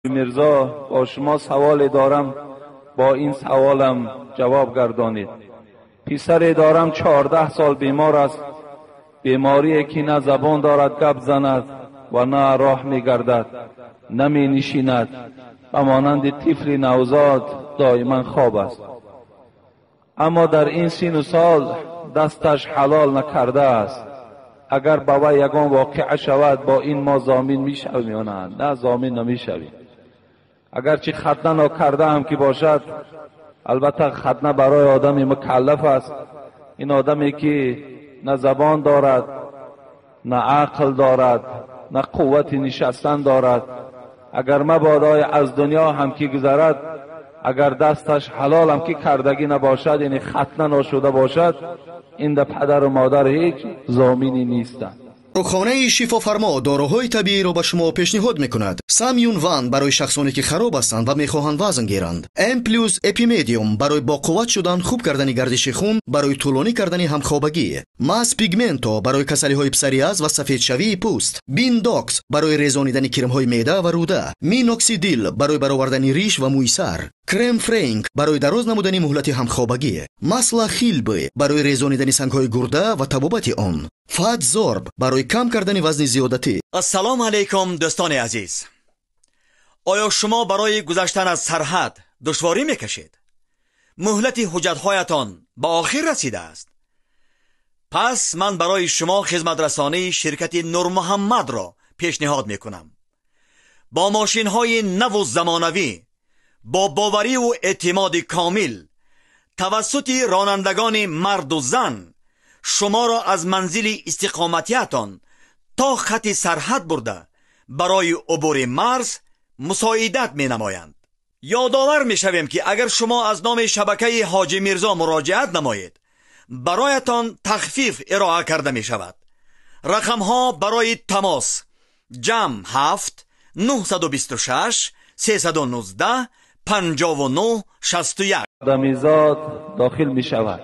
Мирзо, бо шумо саволе дорам, бо ин саволам ҷавоб гардонед. Писаре дорам, 14 сол бемор аст. Беморие ки на забон дорад гап занад ва на роҳ мегардад, наменишинад, ба монанди тифли навзод доиман хоб аст. Аммо дар ин сину сол дасташ ҳалол накардааст. Агар ба вай ягон воқеа шавад, бо ин мо зомин мешавем ё на? На, зомин намешавем. Агарчи хатна нокарда ҳам ки бошад, албатта хатна барои одами мукаллаф аст. Ин одаме ки на забон дорад, на ақл дорад, на қуввати нишастан дорад, агар мабодо аз дунё ҳам ки гузарад, агар дасташ ҳалол ҳам ки кардагӣ набошад, яъне хатна нашуда бошад, ин да падару модар ҳеҷ зоминӣ нестанд. Рухонаи шифофармо доруҳои табииро ба шумо пешниҳод мекунад. Самюн Ван барои шахсоне ки хароб ҳастанд ва мехоҳанд вазн гиранд. М плюс Эпимедиум барои боқувват шудан, хуб кардани гардиши хун, барои тӯлонӣ кардани ҳамхобагӣ. Мас Пигменто барои касалиҳои псориаз ва сафедшавии пӯст. Биндокс барои резонидани кирмҳои меъда ва рӯда. Миноксидил барои баровардани риш ва мӯи сар. Крем Френк барои дароз намудани муҳлати ҳамхобагӣ. Масла Хилбы барои резонидани сангҳои гурда ва табобати он. Фатзорб барои кам кардани вазни зиёдатӣ. Ассалому алайкум, дӯстони азиз. Оё шумо барои гузаштан аз сарҳад душворӣ мекашед? Муҳлати ҳуҷҷатҳоятон ба охир расидааст. Пас ман барои шумо хизматрасонии ширкати Нурмуҳаммадро пешниҳод мекунам. Бо мошинҳои наву замонавӣ, бо бовариву эътимоди комил, тавассути ронандагони марду зан шуморо аз манзили истиқоматиятон то хати сарҳад бурда барои убури марз мусоидат менамоянд. Ёдовар мешавем, ки агар шумо аз номи шабакаи Ҳоҷи Мирзо муроҷиат намоед, бароятон тахфиф ироа карда мешавад. Рақамҳо барои тамос: ҷамъ 7 926 319 59 61. Одамизод дохил мешавад.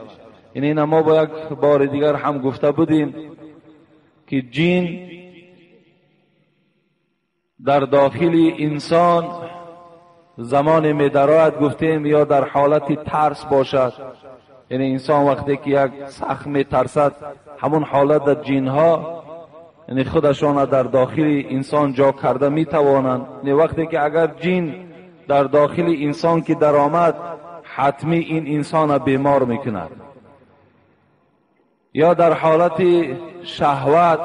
Ин мо бо як бори дигар ҳам гуфта будем, ки ҷин дар дохили инсон замоне медарояд, гуфтем, ё дар ҳолати тарс бошад, яъне инсон вақте ки як сахт метарсад, ҳамон ҳолат дар ҷинҳо яъне худашонро дар дохили инсон ҷо карда метавонанд. Яъне вақте ки агар ҷин дар дохили инсон ки даромад, ҳатмӣ ин инсонро бемор мекунад. Ё дар ҳолати шаҳват,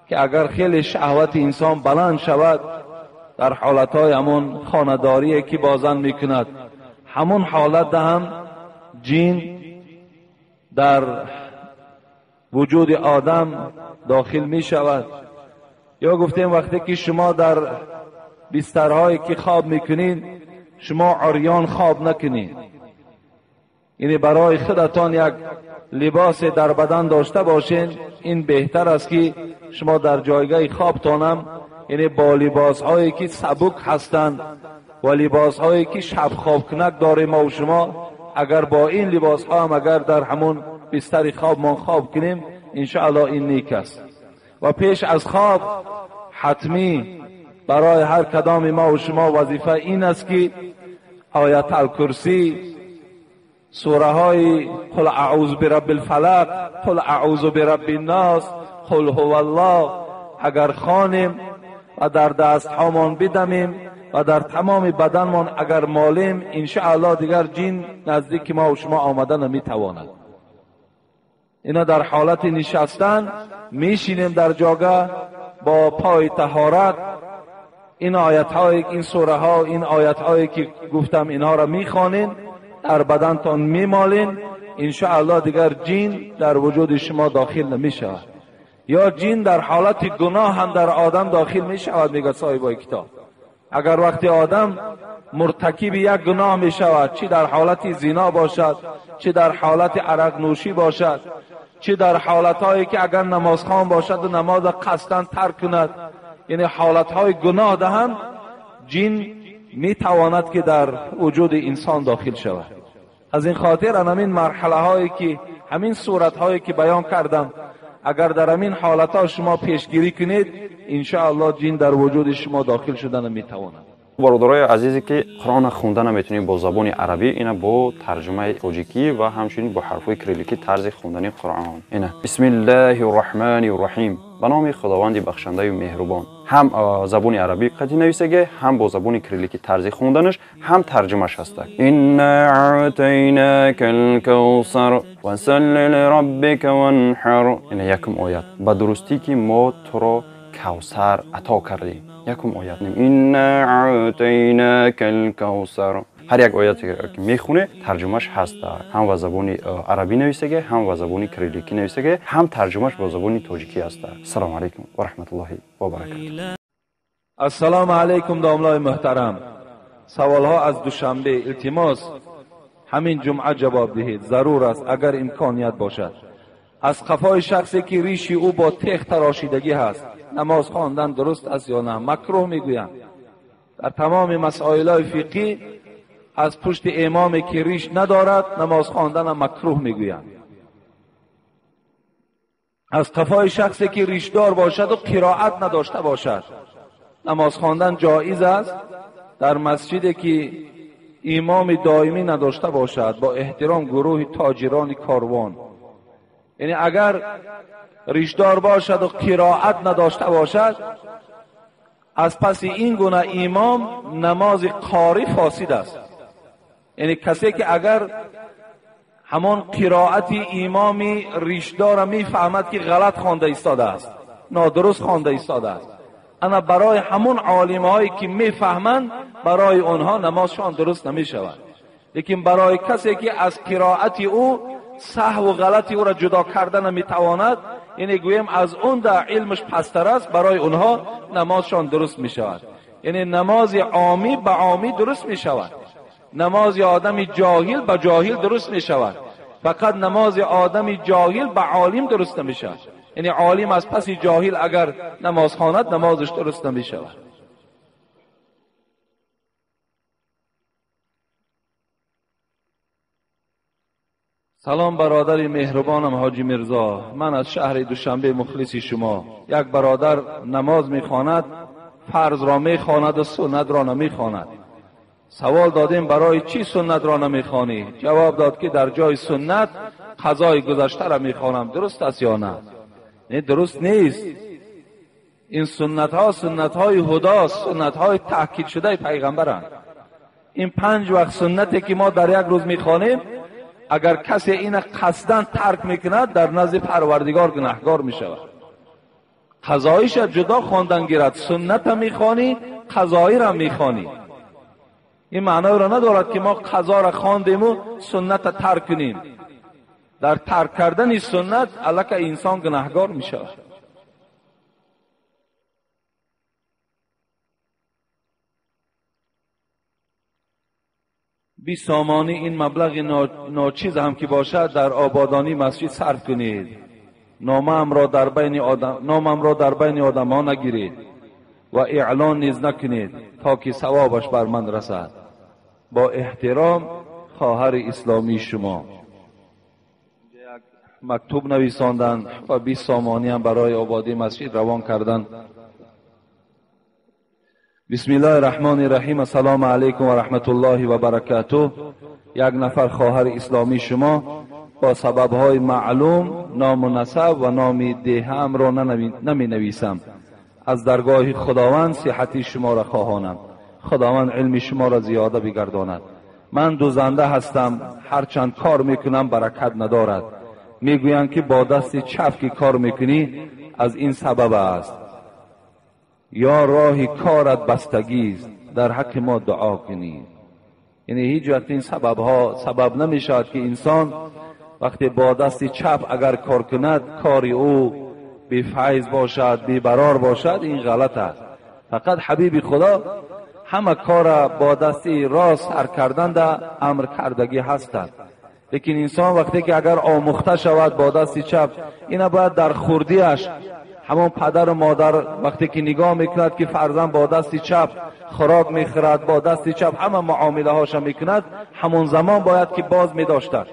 ки агар хеле шаҳвати инсон баланд шавад, дар ҳолатҳои ҳамон хонадорие ки бозан мекунад, ҳамон ҳолат ҳам ҷин дар вуҷуди одам дохил мешавад. Ё гуфтем вақте ки шумо дар бистарҳое ки хоб мекунед, шумо урён хоб накунед, яъне барои худатон як либосе дар бадан дошта бошед, ин беҳтар аст ки шумо дар ҷойгоҳи хобтонам, яъне бо либосҳое ки сабук ҳастанд ва либосҳое ки шабхобкунак дорем мо шумо, агар бо ин либосҳо ҳам агар дар ҳамон бистари хобмон хоб кунем, иншоаллоҳ ин нек аст. Ва пеш аз хоб ҳатмӣ барои ҳар кадоми мо ва шумо вазифа ин аст ки оят алкурсӣ, сураҳои қул аъузу бирабби лфалақ, қул аъузу бирабби ннос, қул ҳува аллоҳ агар хонем ва дар дастҳомон бидамем ва дар тамоми баданмон агар молем, иншоаллоҳ дигар ҷин наздики мо ва шумо омада наметавонад. Ино дар ҳолати нишастан мешинем дар ҷога бо пои таҳорат, ин оятҳое, ин сураҳо, ин оятҳое ки гуфтам, инҳоро мехонем, дар бадантон мемолен, иншоаллоҳ дигар ҷин дар вуҷуди шумо дохил намешавад. Ё ҷин дар ҳолати гуноҳ ҳам дар одам дохил мешавад, мегӯяд соҳибои китоб. Агар вақти одам муртакиби як гуноҳ мешавад, чӣ дар ҳолати зино бошад, чӣ дар ҳолати арақнӯшӣ бошад, чӣ дар ҳолатҳое ки агар намозхон бошад ва намозро қасдан тарк кунад, яъне ҳолатҳои гуноҳ даҳам ҷин метавонад ки дар вуҷуди инсон дохил шавад. Аз ин хотир ҳамин марҳалаҳое ки ҳамин суратҳое ки баён кардам, агар дар ҳамин ҳолатҳо шумо пешгирӣ кунед, иншоаллоҳ ҷин дар вуҷуди шумо дохил шуда наметавонад. Бародарои азизе ки Қуръонро хонда наметавонем бо забони арабӣ, ина бо тарҷумаи тоҷикӣ ва ҳамчунин бо ҳарфҳои кирилликӣ тарзи хондани Қуръон. Ина бисмиллаҳи рраҳмани рраҳим, ба номи Худованди бахшандаю меҳрубон. Ҳам забони арабӣ қатъи нависаге, ҳам бо забони кирилликӣ тарзи хонданаш, ҳам тарҷумаш ҳаста. Инна аътайнака алкавсар фасалли лираббика ванҳар. Ина якум оят. Ба дурустӣ ки мо туро кавсар ато кардем. Якум оят. Инна аътайнака алкавсар. Ҳар як ояте ки мехоне тарҷумаш ҳаста. Ҳам ба забони арабӣ нависаге, ҳам ба забони кирилликӣ нависаге, ҳам тарҷумаш бо забони тоҷикӣ ҳаста. Ассалому алайкум ва раҳматуллоҳи ва баракатуҳ. Ассалому алайкум домлои муҳтарам. Саволҳо аз Душанбе. Илтимос ҳамин ҷумъа ҷавоб диҳед. Зарур аст агар имконият бошад. Аз қафои шахсе ки риши ӯ бо тех тарошидагӣ ҳаст, намоз хондан дуруст аст ё на? Макрӯҳ мегӯянд. Дар тамоми масоилҳои фиқҳӣ аз пушти имоме ки риш надорад намоз хонданам макрӯҳ мегӯянд. Аз қафои шахсе ки ришдор бошад ва қироат надошта бошад намоз хондан ҷоиз аст. Дар масҷиде ки имоми доимӣ надошта бошад, бо эҳтиром гурӯҳи тоҷирони корвон. Яъне агар ришдор бошад ва қироат надошта бошад, аз паси ин гуна имом намози қорӣ фосид аст. Яъне касе ки агар ҳамон қироати имоми ришдорро мефаҳмад ки ғалат хонда истодааст, нодуруст хонда истодааст, ана барои ҳамон олимҳое ки мефаҳманд, барои онҳо намозшон дуруст намешавад. Лекин барои касе ки аз қироати ӯ саҳву ғалати ӯро ҷудо карда наметавонад, яъне гӯем аз он да илмаш пасттар аст, барои онҳо намозшон дуруст мешавад. Яъне намози омӣ ба омӣ дуруст мешавад, намози одами ҷоҳил ба ҷоҳил дуруст мешавад. Фақат намози одами ҷоҳил ба олим дуруст намешавад. Яъне олим аз паси ҷоҳил агар намоз хонад, намозаш дуруст намешавад. Салом бародари меҳрубонам ҳоҷи Мирзо, ман аз шаҳри Душанбе мухлиси шумо. Як бародар намоз мехонад, фарзро мехонад ва суннатро намехонад. Савол додем барои чӣ суннатро намехонӣ? Ҷавоб дод ки дар ҷои суннат қазои гузаштаро мехонам. Дуруст аст ё на? Не, дуруст нест. Ин суннатҳо суннатҳои ҳудост, суннатҳои таъкид шудаи пайғамбаранд. Ин панҷ вақт суннате ки мо дар як рӯз мехонем, агар касе ина қасдан тарк мекунад, дар назди Парвардигор гунаҳкор мешавад. Қазоиша ҷудо хондан гирад. Сунната мехонӣ, қазоиро мехонӣ. Ин маъноеро надорад ки мо қазоро хондему сунната тарк кунем. Дар тарк кардани суннат аллакай инсон гунаҳкор мешавад. 20 сомонӣ ин маблағи ночиз ҳам ки бошад дар ободонии масҷид сарф кунед. Номамро дар байни одамҳо нагиред ва эълон низ накунед то ки савобаш бар ман расад. Бо эҳтиром хоҳари исломии шумо. Як мактуб нависонданд ва 20 сомонӣ ҳам барои ободии масҷид равон карданд. Бисмиллаҳи раҳмони раҳим. Ассалому алайкум ва раҳматуллоҳи ва баракатуҳ. Як нафар хоҳари исломии шумо бо сабабҳои маълум ному насаб ва номи деҳаамро наменависам. Аз даргоҳи Худованд сиҳати шуморо хоҳонам. Худованд илми шуморо зиёда бигардонад. Ман дузанда ҳастам, ҳарчанд кор мекунам баракат надорад. Мегӯянд ки бо дасти чап ки кор мекунӣ аз ин сабаб аст. Ё роҳи корат бастагист, дар ҳаққи мо дуо кунӣ. Яъне ҳеҷ вақт ин сабабҳо сабаб намешавад ки инсон вақте бо дасти чап агар кор кунад, кори ӯ бефайз бошад, бебарор бошад. Ин ғалат аст. Фақат ҳабиби Худо ҳама кора бо дасти рост сар карданда амр кардагӣ ҳастанд. Лекин инсон вақте ки агар омӯхта шавад бо дасти чап, ина бояд дар хурдиаш ҳамон падару модар вақте ки нигоҳ мекунад ки фарзанд бо дасти чап хӯрок мехӯрад, бо дасти чап ҳама муомилаҳоша мекунад, ҳамон замон бояд ки боз медоштад.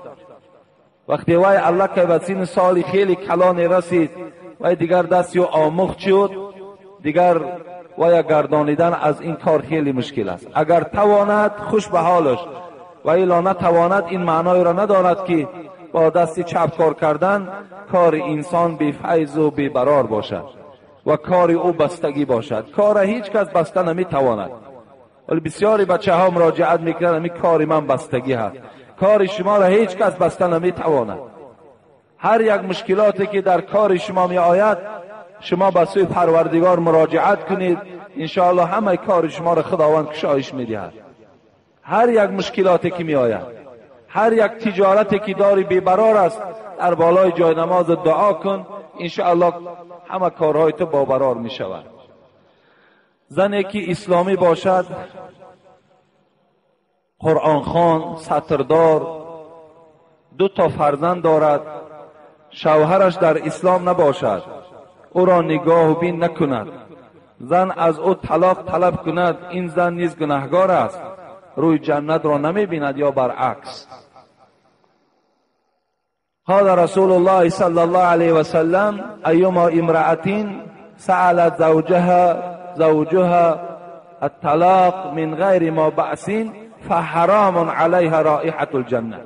Вақте вай аллакай ба синни соли хеле калоне расид, вай дигар дасти ӯ омӯхт шуд, дигар و یا گردانیدن از این کار خیلی مشکل است. اگر تواند خوش به حالش، و الا نتواند این معنای را ندارد که با دست چپ کار کردن کار انسان بی فیض و بی برار باشد و کار او بستگی باشد. کار هیچ کس بسته نمیتواند. ولی بسیاری بچه ها مراجعت میکنند این کار من بستگی هست. کار شما را هیچ کس بسته نمیتواند. هر یک مشکلاتی که در کار شما می آید شما به سوی پروردگار مراجعت کنید، انشاءالله همه کار شما را خداوند کشایش میدهد. هر یک مشکلاتی که می آید، هر یک تجارتی که داری بیبرار است، در بالای جای نماز دعا کن، انشاءالله همه کارهای تو بابرار می شود. زنی که اسلامی باشد، قرآن خوان، ستردار، 2 تا فرزند دارد، شوهرش در اسلام نباشد، او را نگاه و بین نکند، زن از او طلاق طلب کند، این زن نیز گناهگار است، روی جنت را نمی بیند یا برعکس. قال رسول الله صلی الله علیه و سلم ایما امرأة سألت زوجها الطلاق من غیر ما بأس فحرام علیها رائحة الجنه.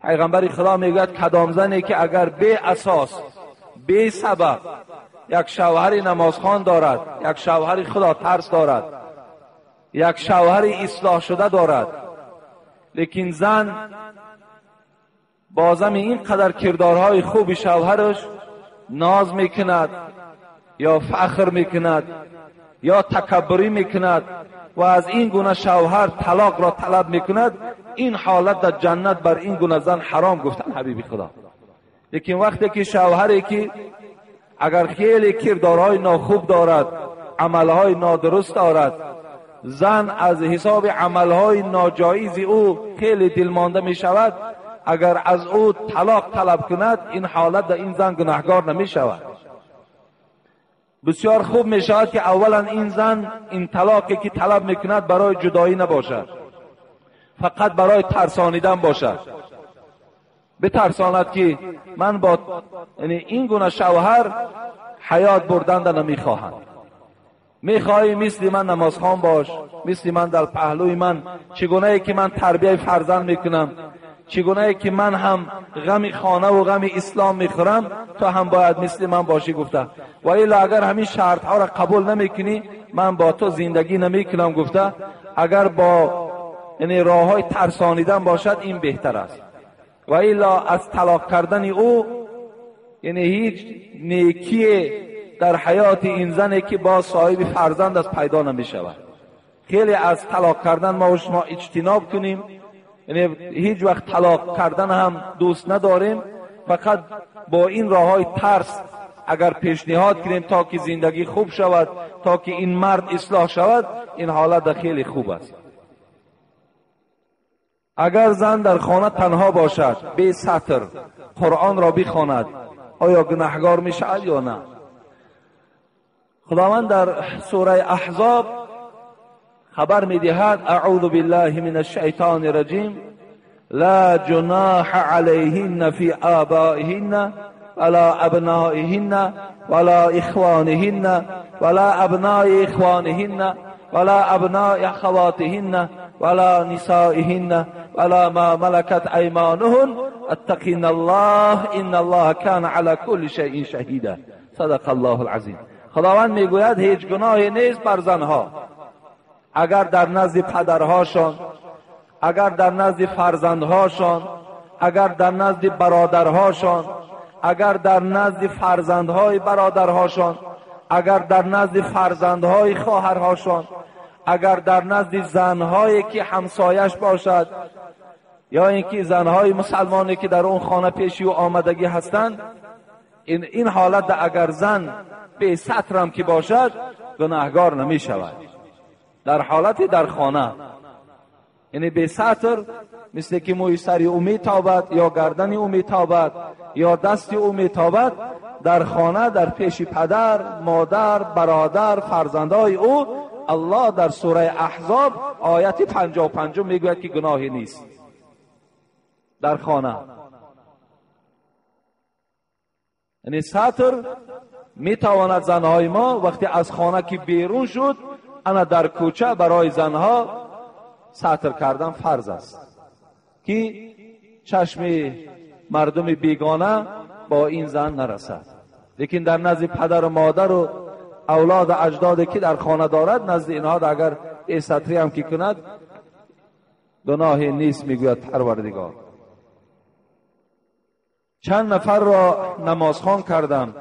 پیغمبر خدا میگوید کدام زنی که اگر بی اساس بی سبب یک شوهر نمازخوان دارد، یک شوهر خدا ترس دارد، یک شوهر اصلاح شده دارد، لیکن زن بازم اینقدر کردارهای خوب شوهرش ناز میکند یا فخر میکند یا تکبری میکند و از این گونه شوهر طلاق را طلب میکند، این حالت در جنت بر این گونه زن حرام گفتن حبیب خدا. لیکن وقتی که شوهری که اگر خیلی کردارهای ناخوب دارد، عملهای نادرست دارد، زن از حساب عملهای ناجایز او خیلی دلمانده می شود، اگر از او طلاق طلب کند این حالت در این زن گناهگار نمی شود. بسیار خوب می شود که اولا این زن این طلاقی که طلب می کند برای جدایی نباشد، فقط برای ترسانیدن باشد، بترساند که من با یعنی این گونه شوهر حیات بردن نمی خواهم، میخواهی مثل من نمازخوان باش، مثل من در پهلوی من، چگونه ای که من تربیه فرزند میکنم، چگونه ای که من هم غم خانه و غم اسلام میخورم، تو هم باید مثل من باشی گفته. و الا اگر همین شرط ها را قبول نمیکنی من با تو زندگی نمیکنم گفته. اگر با یعنی راه های ترسانیدن باشد این بهتر است. و الا از طلاق کردن او یعنی هیچ نیکی در حیات این زنی که با صاحب فرزند است پیدا نمی شود. خیلی از طلاق کردن ما و شما اجتناب کنیم، یعنی هیچ وقت طلاق کردن هم دوست نداریم، فقط با این راه های ترس اگر پیشنهاد کنیم تا که زندگی خوب شود، تا که این مرد اصلاح شود، این حالت خیلی خوب است. اگر زن در خانه تنها باشد بی ستر قرآن را بخواند آیا گناهگار می شود یا نه؟ خداوند در سوره احزاب خبر میدهد اعوذ بالله من الشیطان الرجیم لا جناح علیهن فی آبائهن ولا ابنائهن ولا اخوانهن ولا ابناء اخوانهن ولا ابناء اخواتهن ولا نسائهن ولا ما ملكت ایمانهن اتقین الله ان الله كان على كل شیء شهیدا. صدق الله العظیم. خداوند میگوید هیچ گناهی نیست بر زنها اگر در نزد پدرهاشان، اگر در نزد فرزندهاشان، اگر در نزد برادرهاشان، اگر در نزد فرزندهای برادرهاشان، اگر در نزد فرزندهای خواهرهاشان، اگر در نزد زنهایی که همسایش باشد یا اینکه زنهای مسلمانی که در اون خانه پیشی و آمدگی هستند، این حالت اگر زن به سترم که باشد گناهگار نمی شود. در حالت در خانه یعنی به ستر، مثل که موی سری او می تابد یا گردن او می تابد یا دست او می تابد، در خانه در پیش پدر، مادر، برادر، فرزندهای او، الله در سوره احزاب آیت 55 میگوید که گناهی نیست در خانه. یعنی ستر میتواند زنهای ما وقتی از خانه که بیرون شد، انا در کوچه برای زنها ستر کردن فرض است که چشم مردم بیگانه با این زن نرسد. لیکن در نزد پدر و مادر و اولاد و اجداد که در خانه دارد، نزد اینها اگر ای ستری هم که کند گناهی نیست، میگوید پروردگار. چند نفر را نمازخوان کردم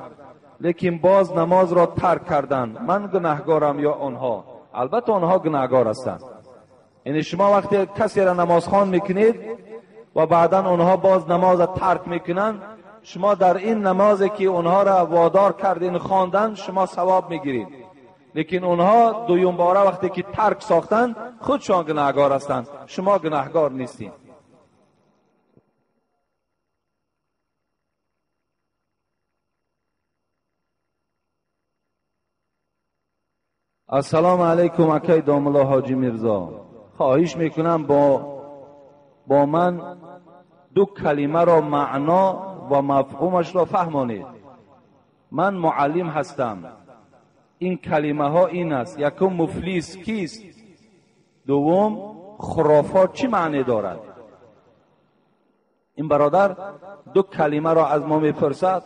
لیکن باز نماز را ترک کردند، من گناهگارم یا آنها؟ البته آنها گناهگار هستند. یعنی شما وقتی کسی را نمازخوان میکنید و بعدا آنها باز نماز را ترک میکنند، شما در این نمازی که آنها را وادار کردین خواندن شما ثواب میگیرید، لیکن آنها دویم باره وقتی که ترک ساختند خودشان گناهگار هستند، شما گناهگار نیستید. السلام علیکم اکای داملا حاجی میرزا، خواهش میکنم با من دو کلمه را معنا و مفهومش را فهمانید. من معلم هستم. این کلمه ها این است: یکم مفلس کیست، دوم خرافات چی معنی دارد. این برادر دو کلمه را از ما میپرسد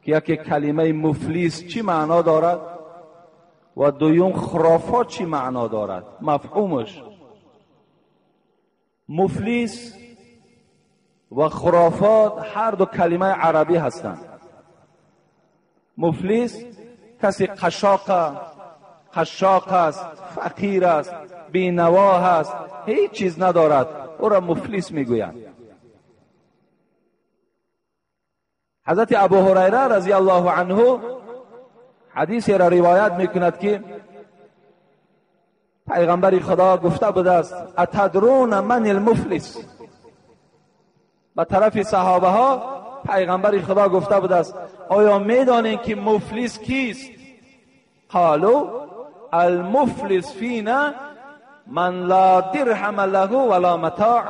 که یکی کلمه مفلس چی معنا دارد و دوم خرافات چی معنا دارد، مفهومش. مفلس و خرافات هر دو کلمه عربی هستند. مفلس کسی قشاق است، فقیر است، بینوا است، هیچ چیز ندارد، او را مفلس میگویند. حضرت ابو هریره رضی الله عنه حدیثی را روایت میکند که پیغمبر خدا گفته بوده است: اتدرون من المفلس؟ به طرف صحابه ها پیغمبر خدا گفته بوده است: آیا میدانید که مفلس کیست؟ قالوا المفلس فینا من لا درهم له ولا متاع.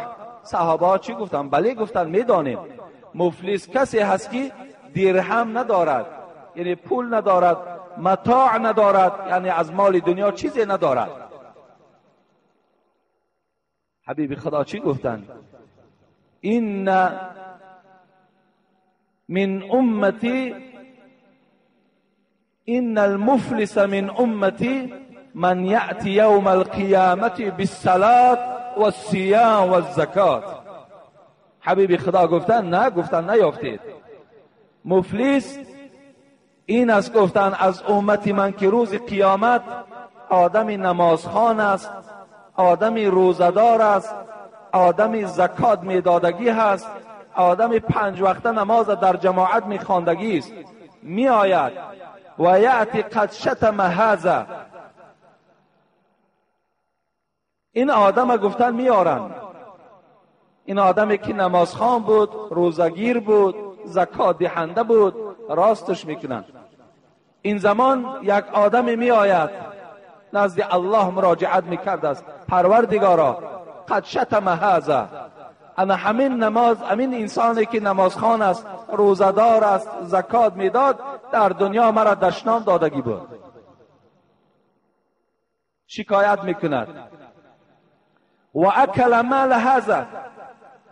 صحابه ها چی گفتن؟ بله گفتن میدانیم مفلس کسی هست که درهم ندارد، یعنی پول ندارد، متاع ندارد، یعنی از مال دنیا چیزی ندارد. حبیب خدا چی گفتن؟ این من امتی، ان المفلس من امتی من یأتی یوم القیامة بالصلاة والصیام والزکات. حبیب خدا گفتن نه، گفتن نیافتید. مفلس این است گفتن از امت من که روز قیامت آدم نمازخوان است، آدم روزدار است، آدم زکات میدادگی هست، آدم 5 وقته نماز در جماعت میخواندگی است، میآید و یأتی قد شتم هذا. این آدم گفتن میارن، این آدمی که نمازخوان بود، روزگیر بود، زکات دهنده بود، راستش میکنن. این زمان یک آدم میآید نزد الله مراجعت میکرد است: پروردگارا قد شتم هذا، انا همین نماز، همین انسانی که نمازخوان است، روزدار است، زکات میداد، در دنیا مرا دشنام دادگی بود. شکایت میکند. و اکل مال هذا،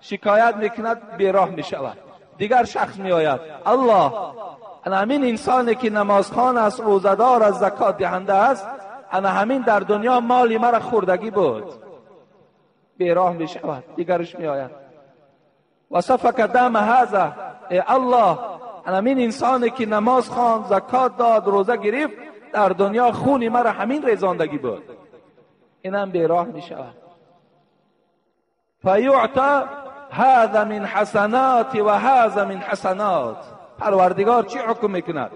شکایت میکند، بیراه میشود. دیگر شخص میآید: الله، انا همین انسانی که نمازخوان است، روزدار است، زکات دهنده است، انا همین در دنیا مالی مرا خوردگی بود. بیراه می شود. دیگرش می آید: و سفک دم هذا، ای الله، همین انسانی که نماز خواند، زکات داد، روزه گرفت، در دنیا خونی مرا همین ریزاندگی بود. اینم بیراه می شود. فیعطی هذا من حسنات و هذا من حسنات. پروردگار چی حکم میکند؟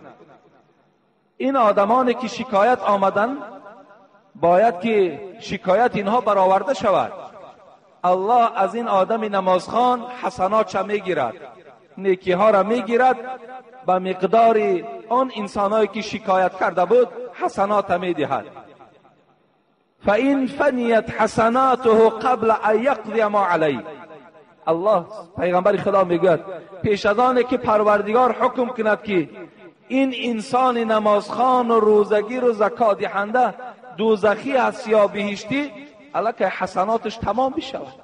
این آدمانی که شکایت آمدن باید که شکایت اینها برآورده شود. الله از این آدم نمازخوان حسنات چه میگیرد، نیکی ها را میگیرد، به مقدار آن انسانهایی که شکایت کرده بود حسنات میدهد. فإن فنیت حسناته قبل ان یقضی ما علیه. الله، پیغمبر خدا میگوید پیش از آن که پروردگار حکم کند که این انسان نمازخوان و روزگیر و زکات دهنده دوزخی است یا بهشتی، الکه حسناتش تمام میشود.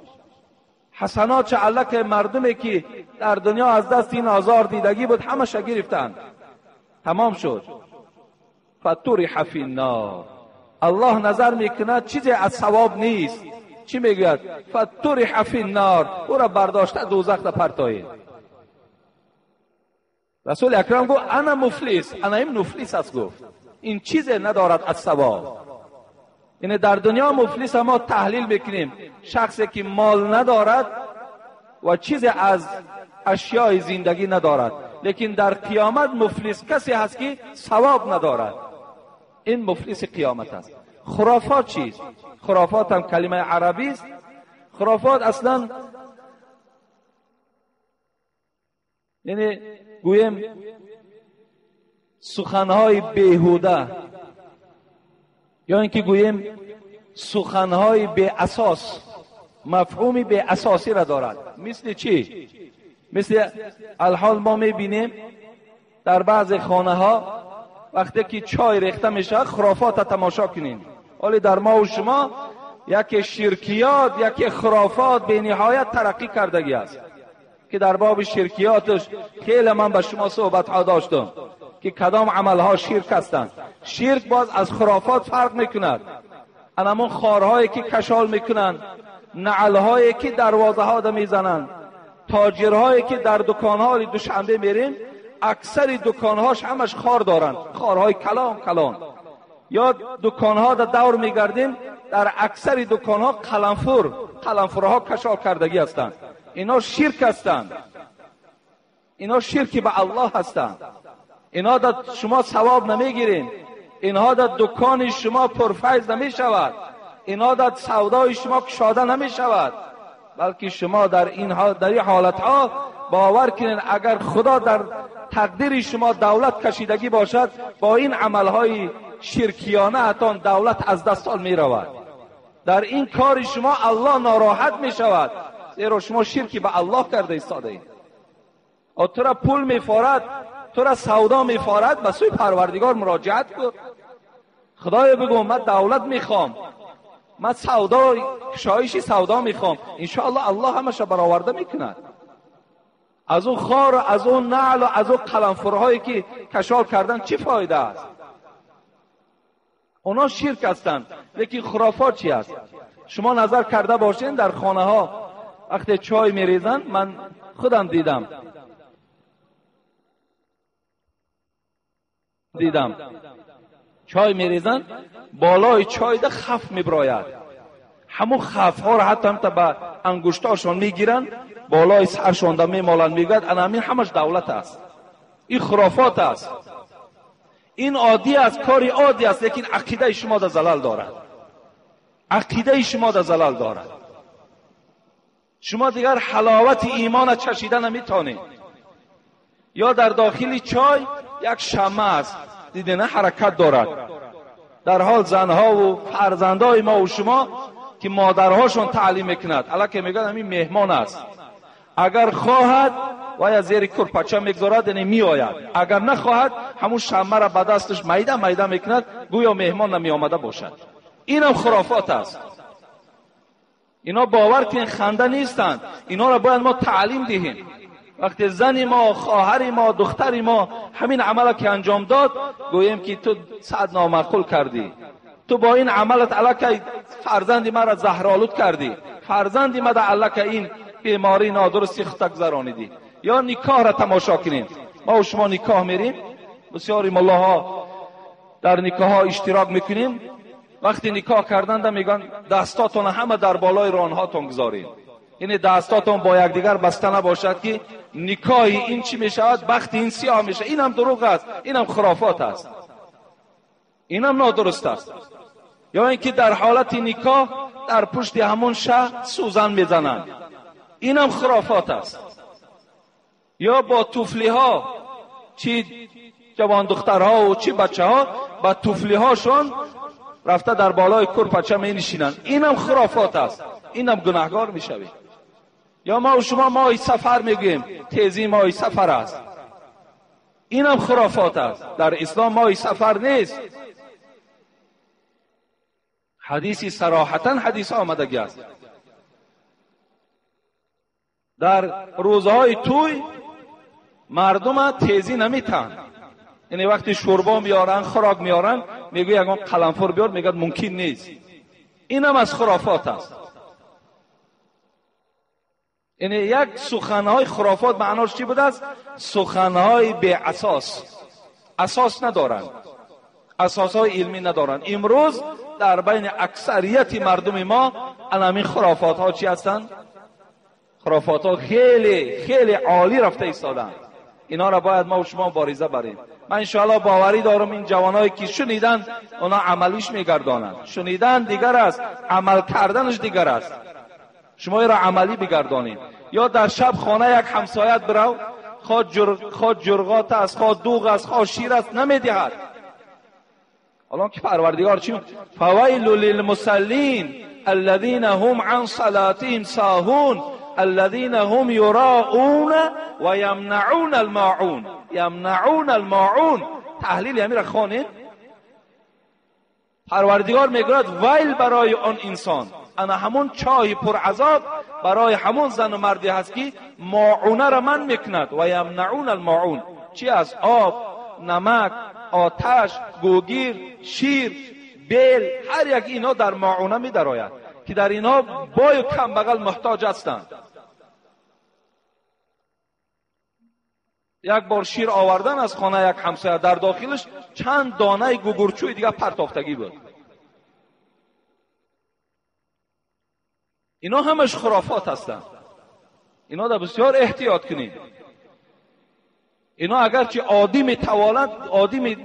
حسنات الکه مردمی که در دنیا از دست این آزار دیدگی بود همش گرفتند، تمام شد. فطرح فی النار. الله نظر میکند چیزی از ثواب نیست. چی میگوید؟ فطرح فی النار، او را برداشته دوزخ را پرتایید. رسول اکرم گفت انا مفلس، انا این مفلس است. گفت این چیز ندارد از ثواب. یعنی در دنیا مفلس ما تحلیل میکنیم شخصی که مال ندارد و چیز از اشیای زندگی ندارد، لیکن در قیامت مفلس کسی هست که ثواب ندارد. این مفلس قیامت است. خرافات چیست؟ خرافات هم کلمه عربی است. خرافات اصلا یعنی گویم سخنهای بیهوده، یا اینکه گوییم سخنهای بی اساس، مفهوم بی اساسی را دارد. مثل چی؟ مثل الحال ما میبینیم در بعض خانه ها وقتی که چای ریخته میشه خرافات را تماشا کنیم. ولی در ما و شما یکی شرکیات، یکی خرافات به نهایت ترقی کردگی است که در باب شرکیاتش خیلی من به شما صحبت ها داشتم که کدام عملها شرک هستند. شرک باز از خرافات فرق میکند. انمون خارهایی که کشال میکنند، نعلهایی که دروازه ها میزنند، تاجرهایی که در دکانها دوشنبه میریم اکثر دکانهاش همش خار دارند، خارهای کلان کلان. یا دکانها در دور میگردیم در اکثر دکانها قلمفورها کشال کردگی هستند. اینا شرک هستند، اینا شرکی به الله هستند. اینا در شما ثواب نمیگیرین، اینها در دکان شما پرفیض نمیشود، اینها در سودای شما کشاده نمیشود، بلکه شما در این حالت ها باور کنین اگر خدا در تقدیر شما دولت کشیدگی باشد، با این عملهای شرکیانه اتان دولت از دستان میرود. در این کار شما الله ناراحت میشود، زیرا شما شرکی به الله کرده ایستاده اید. تو را پول میفارد، تو را سودا میفارد، به سوی پروردگار مراجعت کن. خدایا بگو من دولت میخوام، من سودا، کشایش سودا میخوام، انشاءالله الله همش برآورده میکند. از اون خار و از اون نعل و از اون قلمفورهایی که کشال کردن چی فایده است؟ اونا شرک هستند. لیکن خرافات چی است؟ شما نظر کرده باشین در خانه ها وقتی چای میریزن، من خودم دیدم چای میریزن، بالای چای ده خف میبراید. همون خف ها را حتی هم تا به انگشتاشون میگیرن، بالای سرشون ده میمالن، میگوید انا همین همش دولت است. این خرافات است، این عادی است، کاری عادی است، لیکن عقیده شما در زلال دارد. عقیده شما در زلال دارد. شما دیگر حلاوت ایمان چشیده نمیتونید. یا در داخل چای یک شمع است، دیده نه حرکت دارد. در حال زنها و فرزندهای ما و شما که مادرهاشون تعلیم میکند، الکه میگن همین مهمان است، اگر خواهد و یا زیر کرپچه میگذارد یعنی میآید، اگر نخواهد همون شمع را به دستش میده میده میکند، گویا مهمان نمی آمده باشد. اینم خرافات است. اینا باور که خنده نیستند، اینا را باید ما تعلیم دهیم. وقتی زن ما، خواهر ما، دختر ما همین عمل که انجام داد، گوییم که تو صد نامعقول کردی، تو با این عملت الکی فرزند ما را زهرآلود کردی، فرزند ما را الکی این بیماری نادرستی خود گذرانیدی. یا نکاح را تماشا کنیم. ما و شما نکاح میریم، بسیاری ملاها در نکاح ها اشتراک میکنیم. وقتی نکاح کردن میگن دستاتون همه در بالای رانهاتون گذارید، یعنی دستاتون با یکدیگر بسته نباشد که نکاح این چی میشود، بخت این سیاه میشه. این هم دروغ است، این هم خرافات است، این هم نادرست است. یا اینکه در حالت نکاح در پشت همون شه سوزن میزنند، این هم خرافات است. یا با توفلی ها، چی جوان دخترها و چی بچه ها با توفلی هاشون رفته در بالای کرپچه می نشینند، این هم خرافات است، این هم گناهگار می شوید. یا ما و شما ماه سفر میگوییم، تیزی ماه سفر است. اینم خرافات است. در اسلام ماه سفر نیست. حدیثی صراحتا حدیث آمدگی است. در روزهای توی مردم تیزی نمیتن. یعنی وقتی شوربا میارن، خوراک میارن، میگه یگان قلمفور بیار، میگه ممکن نیست. اینم از خرافات است. یعنی یک سخنهای خرافات معناش چی بوده است؟ سخنهای بی اساس، اساس ندارند، اساسهای علمی ندارند. امروز در بین اکثریت مردم ما الان خرافات ها چی هستند؟ خرافات ها خیلی خیلی عالی رفته ایستادند. اینا را باید ما و شما مبارزه بریم. من انشاءالله باوری دارم این جوانایی که شنیدن اونا عملیش میگردانند. شنیدن دیگر است، عمل کردنش دیگر است. شما را عملی بگردانید. یا در شب خانه یک همسایت برو، خواه جرغات است، خواه دوغ است، خواه شیر است، نمیدهد. الان که پروردگار چی؟ فویل للمصلین الذین هم عن صلاتهم ساهون الذین هم یراؤون و یمنعون الماعون. یمنعون الماعون، تحلیل همین را خوانید. پروردگار میگوید ویل برای آن انسان، انا همون چای پر عذاب برای همون زن و مردی هست که ماعونه را من میکند. و یمنعون الماعون چی است؟ آب، نمک، آتش، گوگیر، شیر، بیل، هر یک اینا در ماعونه می درآید که در اینا بای و کم بغل محتاج هستند. یک بار شیر آوردن از خانه یک همسایه، در داخلش چند دانه گوگرچوی دیگه پرتافتگی بود. اینا همش خرافات هستند. اینا در بسیار احتیاط کنید. اینا اگرچه عادی میتواند، عادی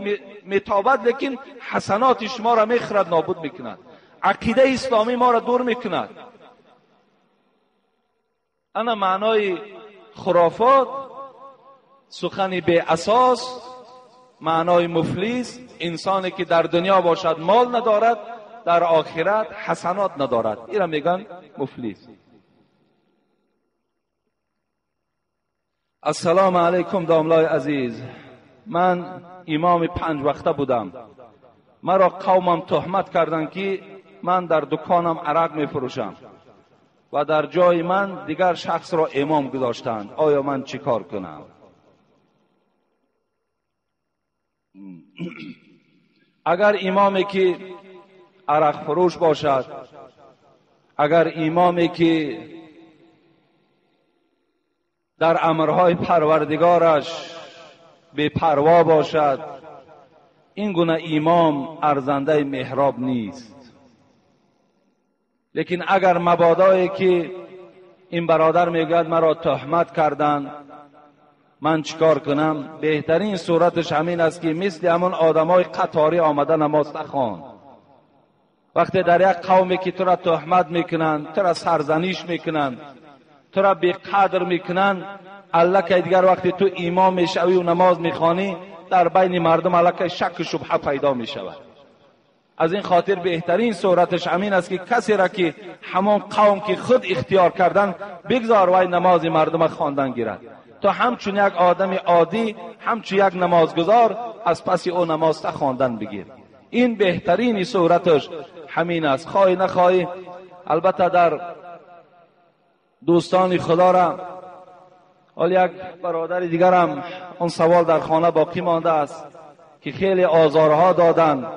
میتابد، لیکن حسنات شما را میخورد، نابود میکند. عقیده اسلامی ما را دور میکند. انا معنای خرافات سخنی بی اساس، معنای مفلس، انسانی که در دنیا باشد مال ندارد، در آخرت حسنات ندارد، این را میگن مفلس. السلام علیکم داملای عزیز، من امام 5 وقته بودم. مرا قومم تهمت کردند که من در دکانم عرق میفروشم و در جای من دیگر شخص را امام گذاشتند. آیا من چیکار کنم؟ اگر امامی که عرق فروش باشد، اگر امامی که در امرهای پروردگارش بی پروا باشد، این گونه امام ارزنده محراب نیست. لیکن اگر مبادایی که این برادر میگوید مرا تهمت کردند، من چیکار کنم؟ بهترین صورتش همین است که مثل همون آدمای قطاری آمده نماز نخوان. وقتی در یک قومی که تو را تهمت میکنند، تو را سرزنیش میکنند، تو را بی قدر میکنند، الکی دیگر وقتی تو امام میشوی و نماز میخوانی، در بین مردم الکی شک و شبهه پیدا میشود. از این خاطر بهترین صورتش همین است که کسی را که همان قوم که خود اختیار کردن بگذار وای نماز مردم خواندن گیرد. تو همچون یک آدم عادی، همچون یک نمازگزار از پس او نماز خواندن بگیر. این بهترین صورتش همین است. خواهی نخواهی، البته در دوستان خدا را، حال یک برادر دیگرم اون سوال در خانه باقی مانده است که خیلی آزارها دادن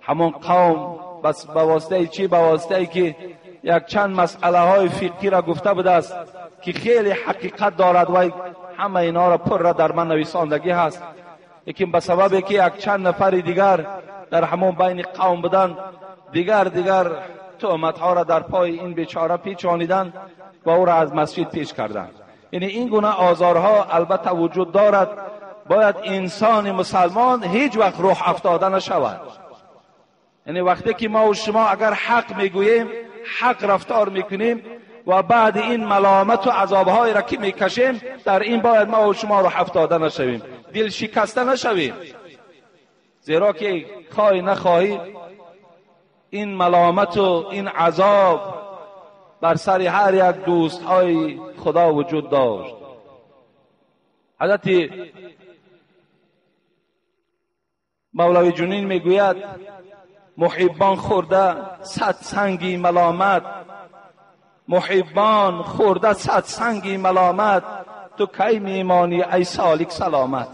همون قوم، بس به واسطه چی؟ به واسطه که یک چند مسئله های فقهی را گفته بوده است که خیلی حقیقت دارد و همه اینا را پر را در من نویساندگی هست، لیکن به سبب که یک چند نفر دیگر در همون بین قوم بودن، دیگر تهمت ها را در پای این بیچاره پیچانیدن و او را از مسجد پیش کردند. یعنی این گونه آزارها البته وجود دارد. باید انسان مسلمان هیچ وقت روح افتاده نشود. یعنی وقتی که ما و شما اگر حق میگوییم، حق رفتار میکنیم و بعد این ملامت و عذابهای را که میکشیم، در این باید ما و شما روح افتاده نشویم، دل شکسته نشویم، زیرا که خواهی نخواهی این ملامت و این عذاب بر سر هر یک دوستهای خدا وجود داشت. حضرت مولوی جنین میگوید محبان خورده صد سنگی ملامت، محبان خورده صد سنگی ملامت، تو کی میمانی ای سالک سلامت.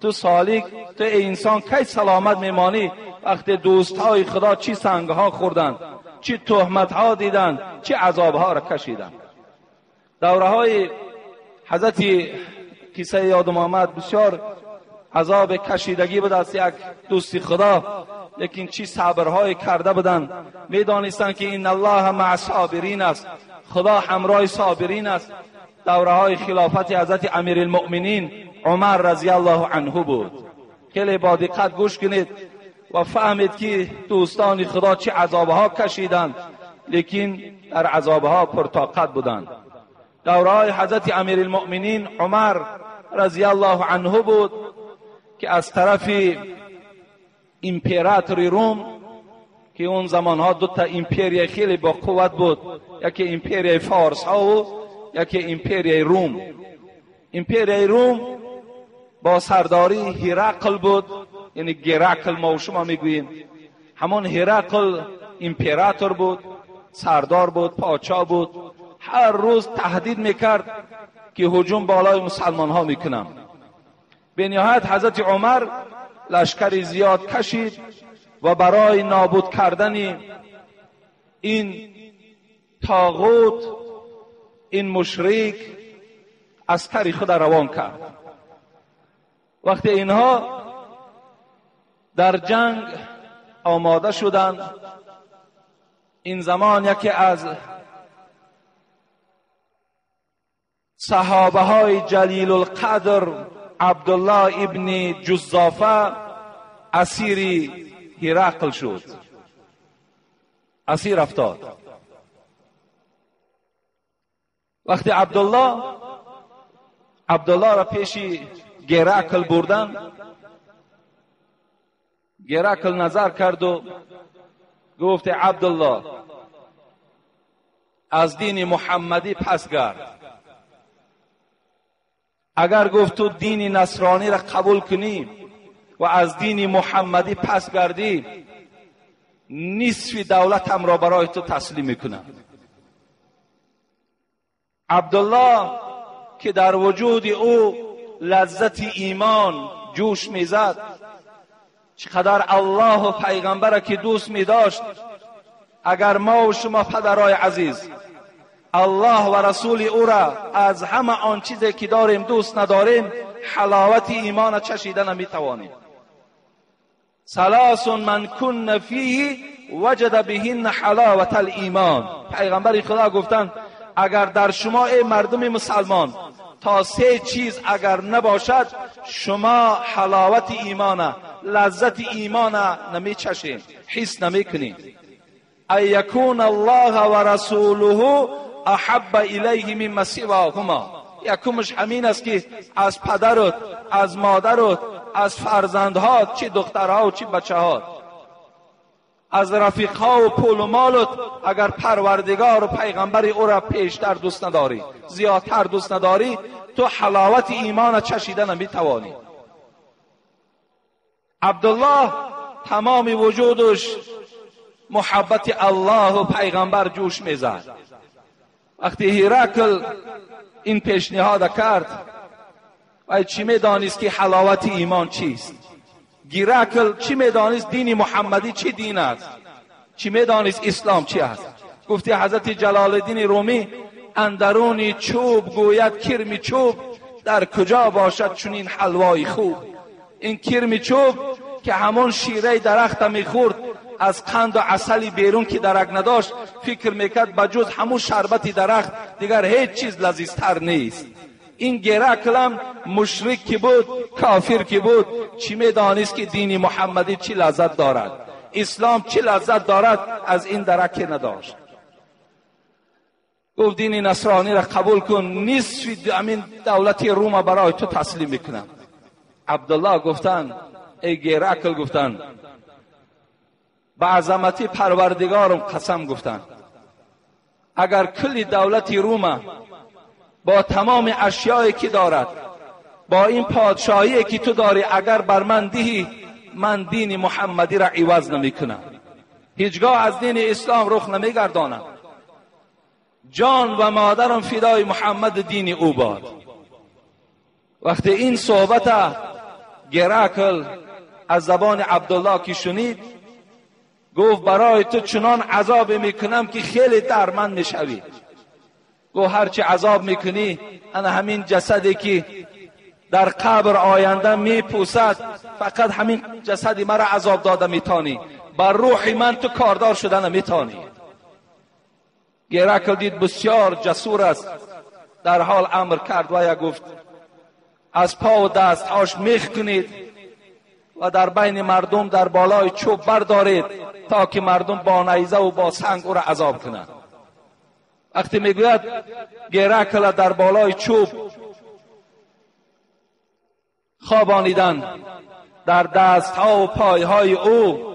تو سالک، تو ای انسان کی سلامت میمانی؟ وقتی دوستهای خدا چی سنگها خوردند، چی تهمتها دیدند، چی عذابها را کشیدند. دوره های حضرت قصه یادم آمد، بسیار عذاب کشیدگی بود از یک دوستی خدا، لیکن چی صبرهای کرده بودند. میدانستند که این الله مع صابرین است، خدا همراه صابرین است. دوره های خلافت حضرت امیرالمؤمنین عمر رضی الله عنه بود. خیلی با دقت گوش کنید و فهمید که دوستان خدا چه عذابها کشیدند، لیکن در عذابها پرطاقت بودند. دوره های حضرت امیرالمؤمنین عمر رضی الله عنه بود که از طرف امپراتور روم، که اون زمانها دو تا امپریای خیلی با قوت بود، یکی امپریای فارس ها و یکی امپریای روم. امپریای روم با سرداری هرقل بود، یعنی گرکل ما و شما میگوییم. همون هرقل امپراتور بود، سردار بود، پادشاه بود. هر روز تهدید میکرد که هجوم بالای مسلمان ها میکنم. به نهایت حضرت عمر لشکر زیاد کشید و برای نابود کردن این طاغوت، این مشرک، عسکر خود روان کرد. وقتی اینها در جنگ آماده شدند، این زمان یکی از صحابه های جلیل القدر عبدالله ابن جزافه اسیر هرقل شد، اسیر افتاد. وقتی عبدالله را پیش گرکل بردن، گرکل نظر کرد و گفت عبدالله از دین محمدی پس گرد. اگر گفت تو دین نصرانی را قبول کنی و از دین محمدی پس گردی، نصف دولتم را برای تو تسلیم میکنم. عبدالله که در وجود او لذت ایمان جوش میزد، چقدر الله و پیغمبر که دوست میداشت. اگر ما و شما پدرای عزیز الله و رسول او را از همه آن چیزی که داریم دوست نداریم، حلاوت ایمان چشیده نمیتوانیم. ثلاث من کن فیه وجد بهن حلاوت الایمان. پیغمبر خدا گفتند اگر در شما ای مردم مسلمان تا سه چیز اگر نباشد، شما حلاوت ایمان، لذت ایمان نمیچشید، حس نمیکنید. ای یکون الله و رسوله احب الیه مما سواهما. یکمش همین است که از پدرت، از مادرت، از فرزندهات، چی دخترها و چی بچه‌هات، از رفیقها و پول و مالت، اگر پروردگار و پیغمبر او را پیشتر دوست نداری، زیادتر دوست نداری، تو حلاوت ایمان چشیده نمیتوانی. عبدالله تمام وجودش محبت الله و پیغمبر جوش میزد. وقتی هرقل این پیشنهاد کرد، و چی میدانست که حلاوت ایمان چیست؟ گیرکل چی میدانست دین محمدی چی دین است؟ چی میدانست اسلام چی است؟ گفتی حضرت جلال الدین رومی اندرون چوب گوید کرم چوب، در کجا باشد چنین حلوای خوب. این کرم چوب که همون شیره درخت میخورد، از قند و عسلی بیرون که درک نداشت، فکر میکرد بجز همون شربت درخت دیگر هیچ چیز لذیذتر نیست. این گرکلم مشرک که بود، کافر که بود، چی میدانست که دین محمدی چی لذت دارد، اسلام چی لذت دارد، از این درک نداشت. گفت دین نصرانی را قبول کن، نصف همین دولت روم برای تو تسلیم میکنم. عبدالله گفتن ای گرکل، گفتن به عظمت پروردگارم قسم، گفتن اگر کل دولت روم با تمام اشیایی که دارد، با این پادشاهی که تو داری، اگر بر من دهی، من دین محمدی را عوض نمیکنم، هیچگاه از دین اسلام رخ نمیگردانم، جان و مادرم فدای محمد دین او باد. وقتی این صحبت گراکل از زبان عبدالله که شنید، گفت برای تو چنان عذاب میکنم که خیلی درمند میشوی. گفت هرچی عذاب میکنی انا همین جسدی که در قبر آینده میپوسد، فقط همین جسدی مرا عذاب داده میتانی، بر روح من تو کاردار شده نمیتانی. گراکل دید بسیار جسور است، در حال امر کرد و یا گفت از پا و دستهاش میخ کنید و در بین مردم در بالای چوب بردارید تا که مردم با نیزه و با سنگ او را عذاب کنند. وقتی میگوید گراکل در بالای چوب خوابانیدن، در دستها و پایهای او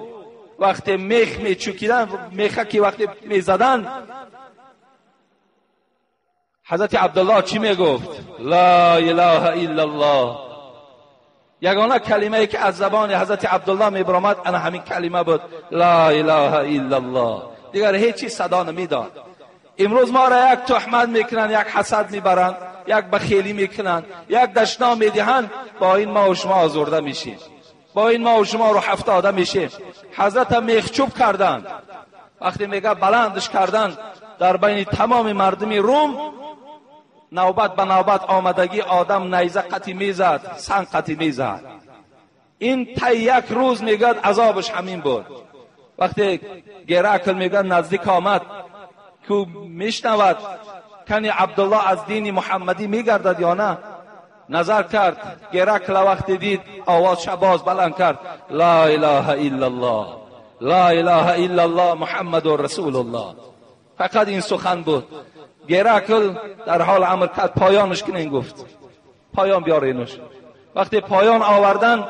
وقتی میخ میچوکیدن، میخه که وقتی میزدن، حضرت عبدالله چی میگفت؟ لا اله الا الله. یگانه کلمه ای که از زبان حضرت عبدالله میبرآمد انا همین کلمه بود، لا اله الا الله. دیگر هیچی صدا نمیداد. امروز ما را یک تهمت میکنن، یک حسد میبرن، یک بخیلی میکنن، یک دشنام میدهن، با این ما و شما آزرده میشیم، با این ما و شما رو هفتاده میشیم. حضرت میخچوب کردن، وقتی میگه بلندش کردن در بین تمام مردم روم، نوبت به نوبت آمدگی آدم نیزه قطی میزد، سنگ قطی میزد. این تا یک روز میگه عذابش همین بود. وقتی گراکل میگه نزدیک آمد که میشنود کنی عبدالله از دین محمدی میگردد یا نه، نظر کرد. گراکل وقتی دید آواز باز بلند کرد، لا اله الا الله، لا اله الا الله محمد رسول الله. فقط این سخن بود. گراکل در حال امر کرد پایانش کنین، گفت پایان بیارینش. وقتی پایان آوردن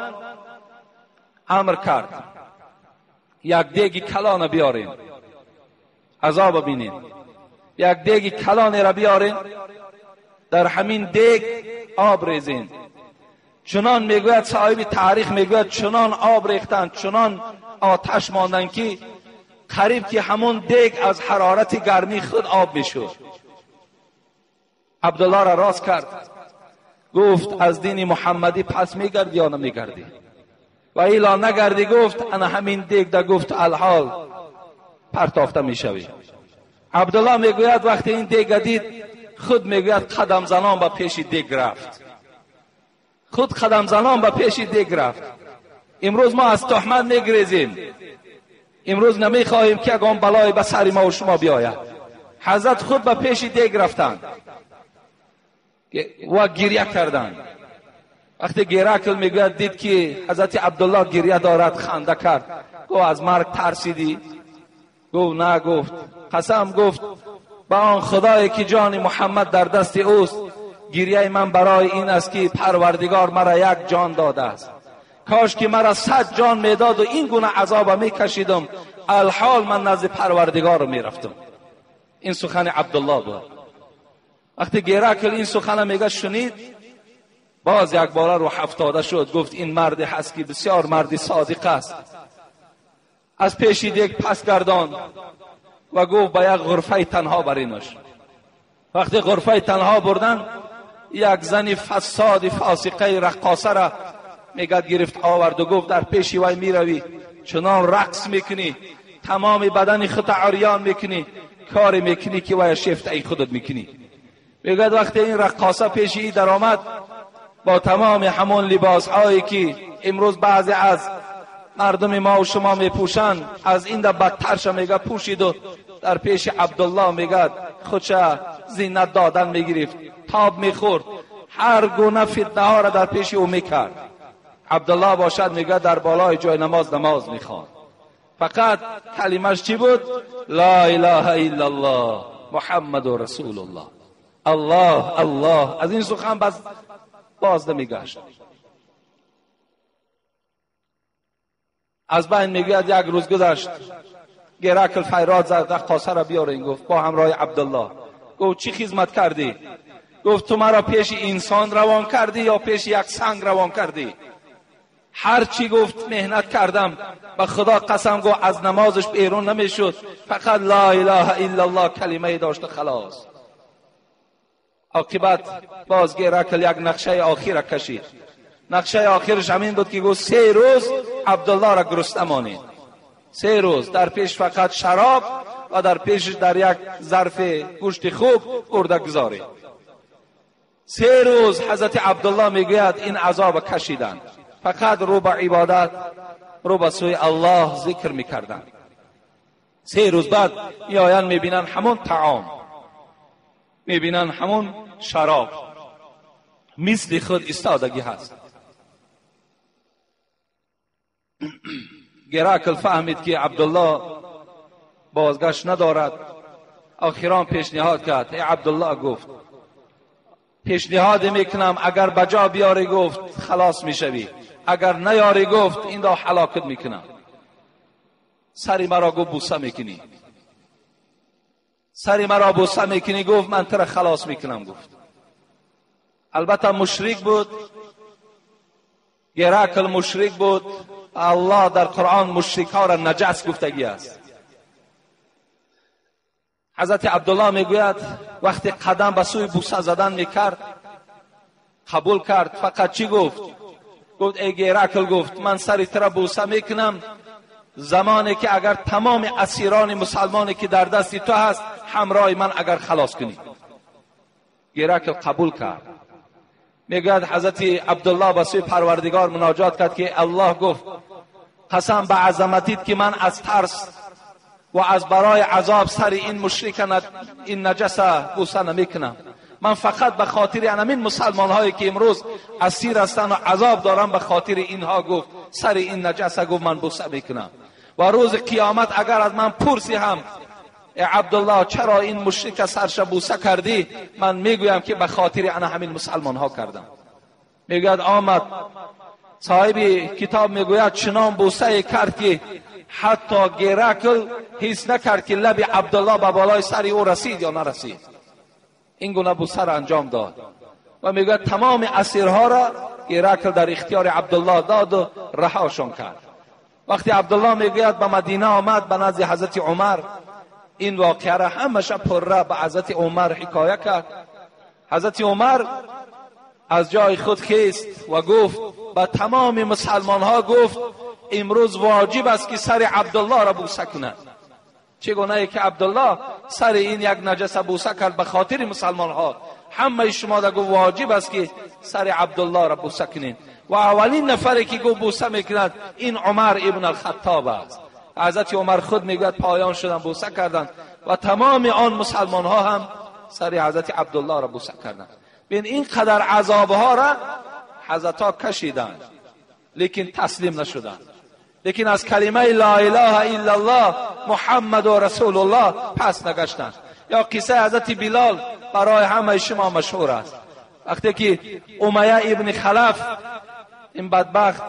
امر کرد یک دیگ کلان بیارین، عذاب بینین، یک دیگ کلان را بیارین، در همین دیگ آب ریزین. چنان میگوید صاحب تاریخ، میگوید چنان آب ریختن، چنان آتش ماندن که قریب که همون دیگ از حرارت گرمی خود آب میشد. عبدالله را راست کرد، گفت از دین محمدی پس میگردی یا نمیگردی؟ و ایلا نگردی، گفت انا همین دیگ دا، گفت الحال پرتافته میشوی. عبدالله میگوید وقتی این دیگ دید، خود میگوید قدم زنان به پیش دیگ رفت، خود قدم زنان به پیش دیگ رفت. امروز ما از تهمت میگریزیم، امروز نمیخواهیم که اگه بلای به سر ما و شما بیاید. حضرت خود به پیش دیگ رفتند و گریه کردند. وقتی گراکل میگوید دید که حضرت عبدالله گریه دارد، خنده کرد، گفت از مرگ ترسیدی؟ گفت نه. گفت قسم، گفت به آن خدایی که جان محمد در دست اوست، گریه من برای این است که پروردگار مرا یک جان داده است، کاش که مرا 100 جان میداد و این گونه عذاب میکشیدم، الحال من نزد پروردگار میرفتم. این سخن عبدالله بود. وقتی گراکل این سخن میگه شنید، باز یک باره رو هفتاده شد، گفت این مرد هست که بسیار مردی صادق است. از پیش دیگ پس گردان و گفت به یک غرفه تنها برینش. وقتی غرفه تنها بردن، یک زن فساد فاسقه رقاصه را میگه گرفت آورد و گفت در پیش وی میروی، چنان رقص میکنی، تمام بدن خود عریان میکنی، کاری میکنی که وی شفت ای خودت میکنی. میگه وقتی این رقاصه پیش ای در آمد با تمام همون لباس هایی که امروز بعضی از مردم ما و شما میپوشند، از این در بدترش میگه پوشید و در پیش عبدالله میگه خودش زینت دادن میگرفت، تاب میخورد، هر گونه فتنه ها را در پیش او میکرد. عبدالله باشد میگه در بالای جای نماز نماز میخوان، فقط کلمش چی بود؟ لا اله الا الله محمد رسول الله. الله الله. از این سخن باز نمیگشت. از بین میگوید یک روز گذشت، گراکل فریاد زد رقاصه را بیارین. گفت با همراه عبدالله. گفت چی خدمت کردی؟ گفت تو مرا پیش انسان روان کردی یا پیش یک سنگ روان کردی؟ هر چی گفت مهنت کردم، به خدا قسم گفت از نمازش بیرون نمیشد، فقط لا اله الا الله کلمه داشت خلاص. عاقبت باز گرکل یک نقشه آخر کشید. نقشه آخرش همین بود که گفت 3 روز عبدالله را گرسنه مانید. 3 روز در پیش فقط شراب و در پیشش در یک ظرف گوشت خوب برده گذارید. 3 روز حضرت عبدالله میگوید این عذاب کشیدند، فقط رو به عبادت، رو به سوی الله ذکر میکردند. 3 روز بعد میآیند میبینند همون طعام، میبینند همون شراب، مثل خود ایستادگی هست. گراکل فهمید که عبدالله بازگشت ندارد. آخران پیشنهاد کرد، ای عبدالله، گفت پیشنهاد میکنم اگر بجا بیاری گفت خلاص میشوی، اگر نیاری گفت این دا هلاکت میکنم. سری مرا گفت بوسه میکنی، سری مرا بوسه میکنی، گفت من تر خلاص میکنم. گفت البته مشرک بود، گراکل مشرک بود. الله در قرآن مشرک ها را نجس گفتگی است. حضرت عبدالله میگوید وقتی قدم به سوی بوسه زدن میکرد قبول کرد. فقط چی گفت؟ گفت ای گراکل، گفت من سری تر بوسه میکنم زمانی که اگر تمام اسیران مسلمانی که در دست تو هست همراه من اگر خلاص کنی. گراکل قبول کرد. میگوید حضرت عبدالله به سوی پروردگار مناجات کرد که الله گفت قسم به عظمتیت که من از ترس و از برای عذاب سر این مشرک این نجس بوسه نمیکنم. من فقط به خاطر همین مسلمان هایی که امروز اسیر هستند و عذاب دارم، به خاطر اینها گفت سر این نجس گفت من بوسه میکنم. و روز قیامت اگر از من پرسی هم ای عبدالله چرا این مشرک سرش بوسه کردی، من میگویم که به خاطر انا همین مسلمان ها کردم. میگوید آمد صاحب کتاب میگوید چنان بوسه کرد که حتی گراکل حس نکرد که لب عبدالله به بالای سر او رسید یا نرسید. این گونه بوسه را انجام داد و میگوید تمام اسیرها را گراکل در اختیار عبدالله داد و رهاشان کرد. وقتی عبدالله میگوید به مدینه آمد به نزد حضرت عمر، این واقعه را همش پره به حضرت عمر حکایه کرد. حضرت عمر از جای خود خیست و گفت به تمام مسلمان ها، گفت امروز واجب است که سر عبدالله را بوسه کند. چگونه که عبدالله سر این یک نجس بوسه کرد به خاطر مسلمان ها، همه شما را گفت واجب است که سر عبدالله را بوسه کنید. و اولین نفری که گفت بوسه میکند این عمر ابن الخطاب است. حضرت عمر خود میگوید پایان شدن بوسه کردند و تمام آن مسلمان ها هم سر حضرت عبدالله را بوسه کردند. بین این قدر عذاب ها را حضرت ها کشیدند لیکن تسلیم نشدند، لیکن از کلمه لا اله الا الله محمد و رسول الله پس نگشتند. یا قصه حضرت بلال برای همه شما مشهور است. وقتی که امیه ابن خلف این بدبخت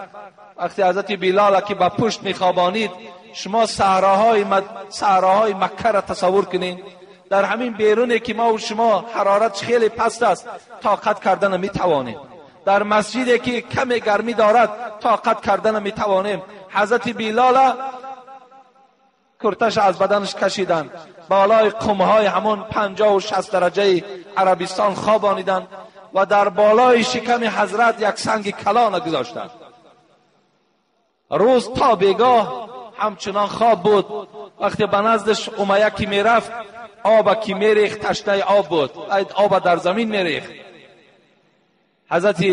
وقتی حضرت بلال که به پشت میخوابانید، شما صحراهای مکه را تصور کنید. در همین بیرونه که ما و شما حرارت خیلی پست است طاقت کردن میتوانیم، در مسجدی که کم گرمی دارد طاقت کردن میتوانیم. حضرت بلال کرتش از بدنش کشیدند، بالای قمهای همون 50 و 60 درجه عربستان خوابانیدند و در بالای شکم حضرت یک سنگ کلان گذاشتند. روز تا بیگاه همچنان خواب بود. وقتی به نزدش امیه که میرفت آب که میریخت تشنه آب بود، آب در زمین میریخت. حضرت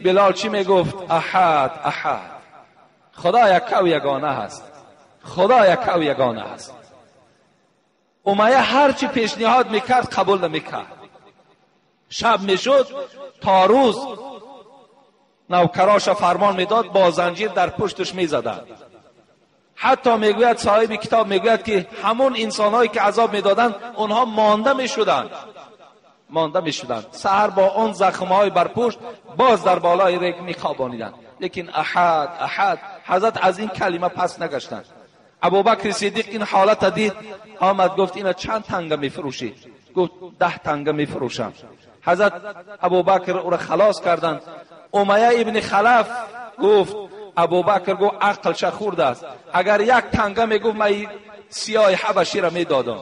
بلال چی میگفت؟ احد احد، خدا یک و یگانه هست، خدا یک و یگانه هست. امیه هرچی پیشنهاد میکرد قبول نمیکرد. شب میشد تا روز نوکراش فرمان میداد با زنجیر در پشتش میزدند. حتی میگوید صاحب کتاب میگوید که همون انسانهایی که عذاب میدادند اونها مانده میشدند، مانده میشدند. سحر با آن زخمهای بر پشت باز در بالای ریگ میخوابانیدند. لیکن احد احد، حضرت از این کلمه پس نگشتند. ابوبکر صدیق این حالت دید، آمد گفت اینا چند تنگه میفروشی؟ گفت 10 تنگه میفروشم. حضرت ابوبکر او را خلاص کردند. امیه ابن خلف گفت ابوبکر گفت عقلش خورده است، اگر یک تنگه میگفت من سیاه حبشی را میدادم.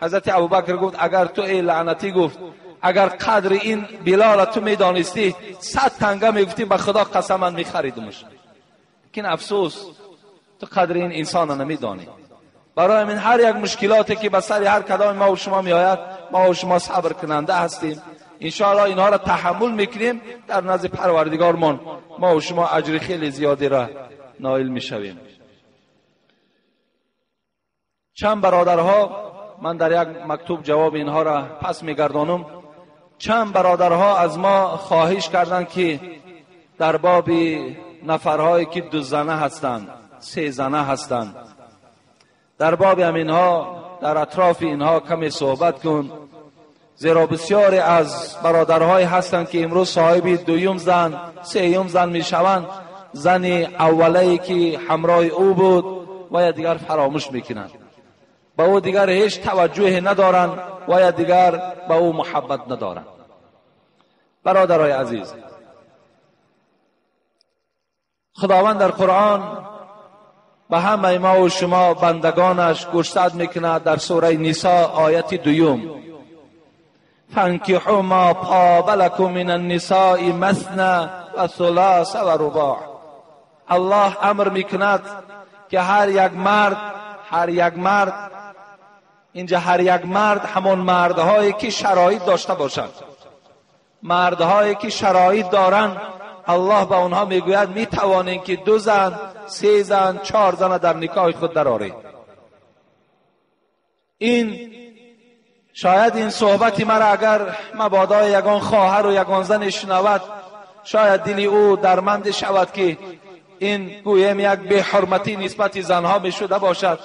حضرت ابوبکر گفت اگر تو ای لعنتی، گفت اگر قدر این بلال تو میدانستی 100 تنگه میگفتی به خدا قسم من میخریدمش. لیکن افسوس تو قدر این انسان را نمیدانی. برای من هر یک مشکلاتی که به سر هر کدام ما و شما میآید، ما و شما صبر کننده هستیم، انشاءالله اینها را تحمل میکنیم، در نزد پروردگارمان ما و شما اجر خیلی زیادی را نایل میشویم. چند برادرها، من در یک مکتوب جواب اینها را پس میگردانم، چند برادرها از ما خواهش کردند که در باب نفرهایی که 2 زنه هستند، 3 زنه هستند، در باب همینها، در اطراف اینها کمی صحبت کن، زیرا بسیاری از برادرهای هستند که امروز صاحب 2 زن، 3 زن میشوند، زن اولی که همراه او بود و یا دیگر فراموش میکنند، به او دیگر هیچ توجه ندارند و یا دیگر به او محبت ندارند. برادرای عزیز، خداوند در قرآن به همه ما و شما بندگانش گوشزد میکند در سوره نساء آیت 2: فانکحوا ما طاب لکم من النساء مثنی و ثلاث و رباع. الله امر میکند که هر یک مرد، اینجا هر یک مرد همون مردهایی که شرایط داشته باشند، مردهایی که شرایط دارند، الله به آنها میگوید میتوانید که 2 زن، 3 زن، 4 زن در نکاح خود درآرید. این شاید این صحبت مرا اگر مبادا یگان خواهر و یگان زن شنود، شاید دل او درمند شود که این گویم یک بی‌حرمتی نسبت زنها میشده باشد،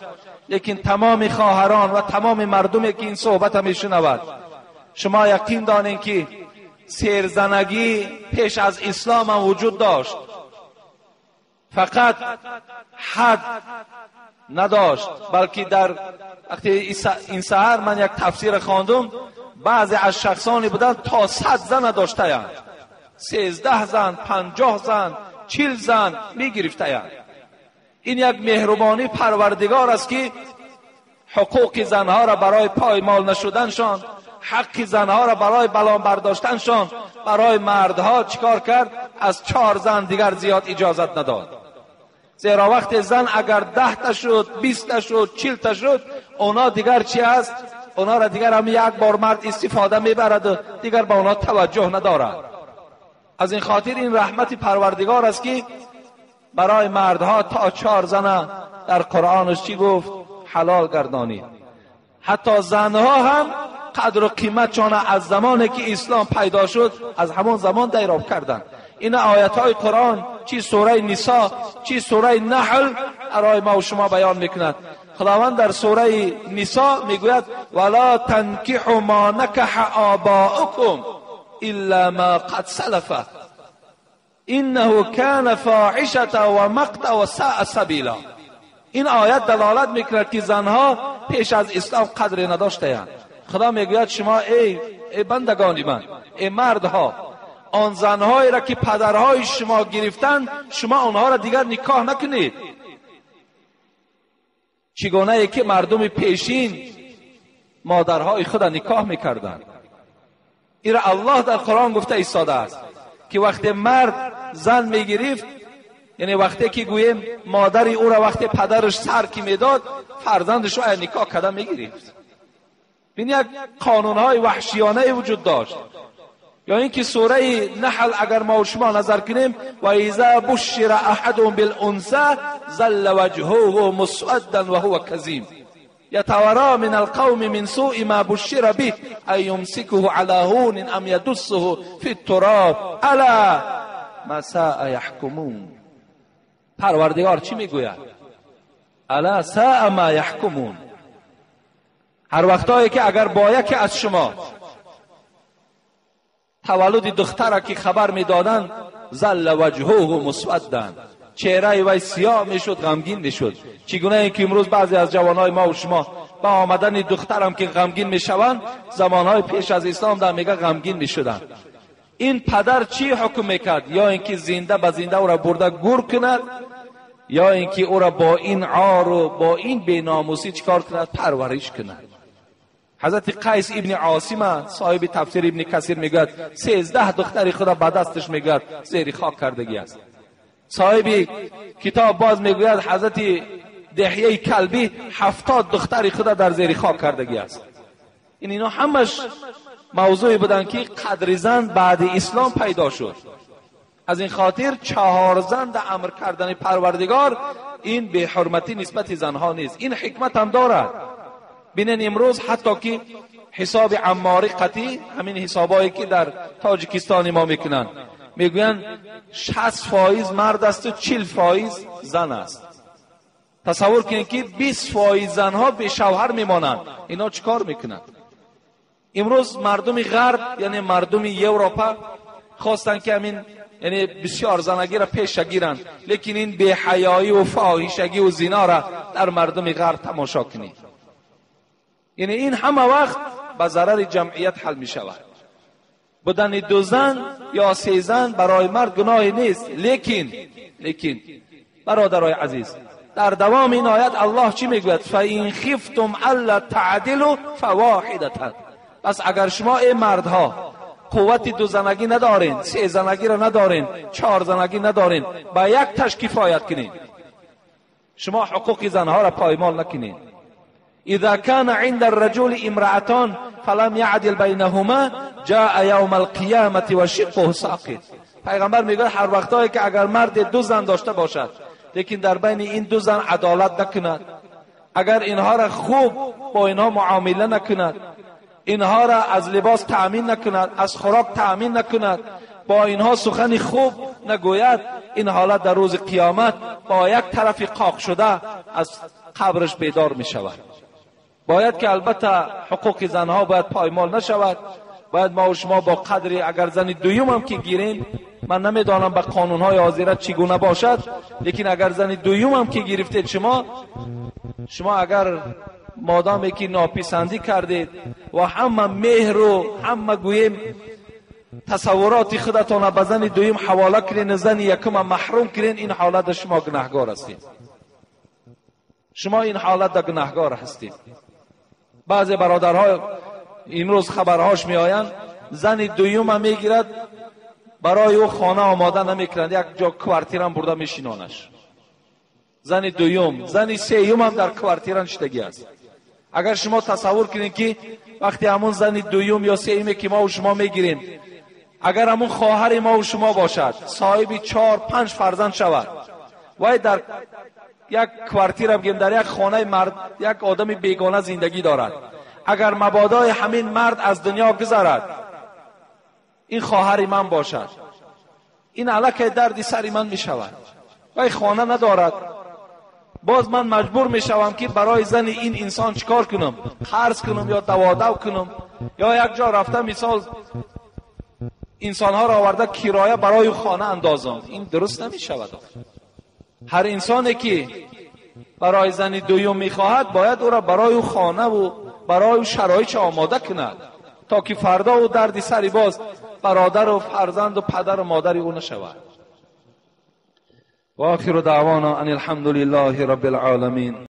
لیکن تمام خواهران و تمام مردمی که این صحبت میشنود، شما یقین دانید که سیرزنگی پیش از اسلام هم وجود داشت، فقط حد نداشت، بلکه در وقتی این سحر من یک تفسیر خواندم، بعضی از شخصانی بودند تا 100 زن داشتند، 13 زن، 50 زن، 40 زن میگرفتند. این یک مهربانی پروردگار است که حقوق زنها را برای پایمال نشدنشان، حق زنها را برای بلان برداشتنشان، برای مردها چیکار کرد؟ از 4 زن دیگر زیاد اجازت نداد. زیرا وقت زن اگر 10 تا شد، 20 تا شد، 40 تا شد، اونا دیگر چی است؟ اونا را دیگر هم یک بار مرد استفاده میبرد و دیگر به اونا توجه ندارد. از این خاطر این رحمت پروردگار است که برای مردها تا 4 زن در قرآنش چی گفت؟ حلال گردانید. حتی زنها هم قدر و قیمتشان از زمانی که اسلام پیدا شد از همان زمان دریافت کردند. این آیت های قرآن، چی سوره نساء، چی سوره نحل، برای ما و شما بیان میکند. خداوند در سوره نساء میگوید ولا تنکحوا ما نکح آباؤکم الا ما قد سلف انه کان فاحشة و مقتا و ساء سبیلا. این آیت دلالت میکند که زنها پیش از اسلام قدر نداشتند. خدا میگوید شما ای بندگان من، ای مردها، آن زنهایی را که پدرهای شما گرفتند شما آنها را دیگر نکاح نکنید. چگونه که مردم پیشین مادرهای خود را نکاح میکردند. این را الله در قرآن گفته ایستاده است که وقتی مرد زن میگرفت، یعنی وقتی که گوییم مادر او را وقتی پدرش سر که میداد، فرزندش را نکاح کرده میگرفت. این یک قانونهای وحشیانه وجود داشت. یا اینکه سوره نحل اگر ما و شما نظر کنیم، و اذا بشر احدهم بالانثى ظل وجهه مسودا وهو کظیم یتوارى من القوم من سوء ما بشر به ان یمسکه علی هون ام یدسه فی التراب الا ما ساء یحکمون. پروردگار چی میگوید؟ الا ساء ما یحکمون. هر وقتایی که اگر با یکی از شما تولد دختر که خبر میدادند، ظل وجهه مسودا، چهره وی سیاه میشد، غمگین میشد. چگونه اینکه امروز بعضی از جوانای ما و شما با آمدن دخترم که غمگین میشوند، زمانهای پیش از اسلام در میگه غمگین میشدند. ин падар чӣ ҳукм мекард? Ё инки зинда ба зинда ӯро бурда гур кунад, ё инки ӯро бо ин ору бо ин беномусӣ чикор кунад? Парвариш кунад. Ҳазрати Қайс ибни Осима соҳиби тафсир ибни Касир мегӯяд 13 духтари худо ба дасташ мегӯяд зери хок кардагӣ аст. Соҳиби китоб боз мегӯяд ҳазрати Деҳияи Калбӣ 70 духтари худо дар зери хок кардагӣ аст. Ино ҳамаш мавзӯе буданд ки қадри зан баъди ислом пайдо шуд. Аз ин хотир 4 зан дар амр кардани Парвардигор ин беҳурматӣ нисбати занҳо нест. Ин ҳикмат ҳам дорад. Бинен имрӯз ҳатто ки ҳисоби амморӣ қатъӣ, ҳамин ҳисобҳое ки дар Тоҷикистони мо мекунанд, мегӯянд 60% мард аст ва 40% зан аст. Тасаввур кунед ки 20% занҳо бешавҳар мемонанд. Ино чӣ кор мекунанд? Имрӯз мардуми ғарб, яъне мардуми Европа хостанд ки ҳамин, яъне бисёр занагиро пеша гиранд, лекин ин беҳаёӣ ва фоҳишагӣ ва зиноро дар мардуми ғарб тамошо кунед. Яъне ин ҳама вақт ба зарари ҷамъият ҳал мешавад. Будани 2 зан ё 3 зан барои мард гуноҳе нест, лекин бародарои азиз, дар давоми ин оят Аллоҳ чӣ мегӯяд? فَإِنْ خِفْتُمْ أَلَّا تَعْدِلُوا فَوَاحِدَةً. پس اگر شما ای مردها قوت 2 زنگی ندارین، 3 زنگی را ندارین، 4 زنگی ندارین، با یک تش کفایت کنین. شما حقوق زنها را پایمال نکنین. اذا كان عند الرجل امرأتان فلم يعدل بينهما جاء يوم القيامة وشقه ساقط. پیغمبر میگه هر وقتایی که اگر مرد 2 زن داشته باشد لیکن در بین این 2 زن عدالت نکند، اگر اینها را خوب با اینها معامله نکند، اینها را از لباس تأمین نکند، از خوراک تأمین نکند، با اینها سخن خوب نگوید، این حالت در روز قیامت با یک طرف قاق شده از قبرش بیدار می شود. باید که البته حقوق زنها باید پایمال نشود. باید ما و شما با قدری اگر زن دویم هم که گیریم، من نمیدانم به قانونهای حاضره چگونه باشد، لیکن اگر زن دویم هم که گرفتید، شما اگر مادامی که ناپسندی کردید و همه مهر و همه گوییم تصورات خودتان به زن دویم حواله کنین، زن یکم محروم کنین، این حالت شما گناهگار هستید. شما این حالت در گناهگار هستید. بعضی برادرها امروز خبرهاش میآیند، زن دویم هم میگیرد، برای او خانه آماده نمیکنند، یک جا کوارتیرم برده میشینانش. زن دویم، زن سیوم هم در کوارتیران شدگی است. اگر شما تصور کنید که وقتی همون زن دویم یا سیومی که ما و شما میگیریم، اگر همون خواهر ما و شما باشد، صاحب 4-5 فرزند شود، وای در یک کوارتیر بگیم، در یک خانه مرد، یک آدم بیگانه زندگی دارد، اگر مبادای همین مرد از دنیا گذرد، این خواهر من باشد، این علاکه دردی سر من می شود، وای خانه ندارد، باز من مجبور می شوم که برای زن این انسان چیکار کنم؟ قرض کنم یا دوادو کنم، یا یک جا رفته مثال انسانها را آورده کرایه برای خانه اندازم. این درست نمی شود. هر انسانی که برای زن دویم میخواهد باید او را برای خانه و برای شرایط آماده کند تا که فردا او دردی سری باز برادر و فرزند و پدر و مادر او نشود. و آخر دعوانا ان الحمد لله رب العالمین.